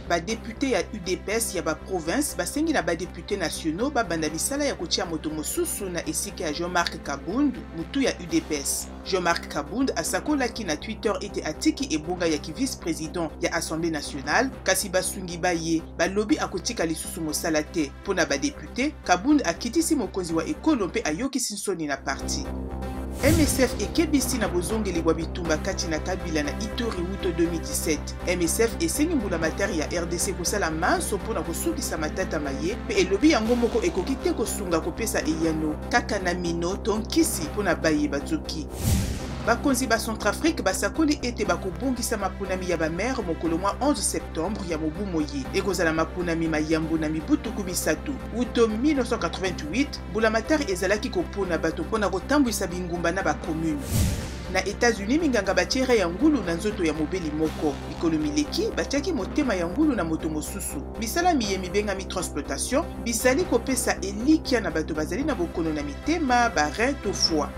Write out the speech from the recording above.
Ba deputes ya udps ya ba provinces basengi na ba deputes nationaux babanda misala ya kotia moto mosusu na esika ya Jean-Marc Kabund, motu ya udps. Jean-Marc Kabund asakolaki na Twitter ete atiki ebonga ya ki vice-president ya Assemblee nationale, kasi basungi ba ye balobi akotika lisusu mosala te. Mpo na ba deputes, Kabund akitisi mokonzi wa ekolo mpe ayokisi nsoni na parti. MSF ekebisi na bozongeli bwa bitumba kati na Kabila na Ituri wuto 2017. MSF esengi mbulamatari ya rdc kosala manso mpo na kosukisa matata maye mpe elobi yango moko ekoki te kosunga kopesa eyano kaka na mino to nkisi mpo na baye bazoki. Bakonzi ba Centrafrique basakoli ete bakobongisa maponami ya ba maire mokolo mwa 11 septembre ya mobu moye. Ekozala maponami ma yambo na mibu 30. Wuto 1988, mbulamatari ezalaki kopona bato mpo na kotambwisa bingumba na ba communes. Na Etats-Unis, minganga batie rein ya ngulu na nzoto ya mobeli moko. Mikolo mileki, batiaki motema ya ngulu na moto mosusu. Misala miye mibengami transplantation bizali kopesa elikya na bato bazali na bokono na mitema, ba reins to foie.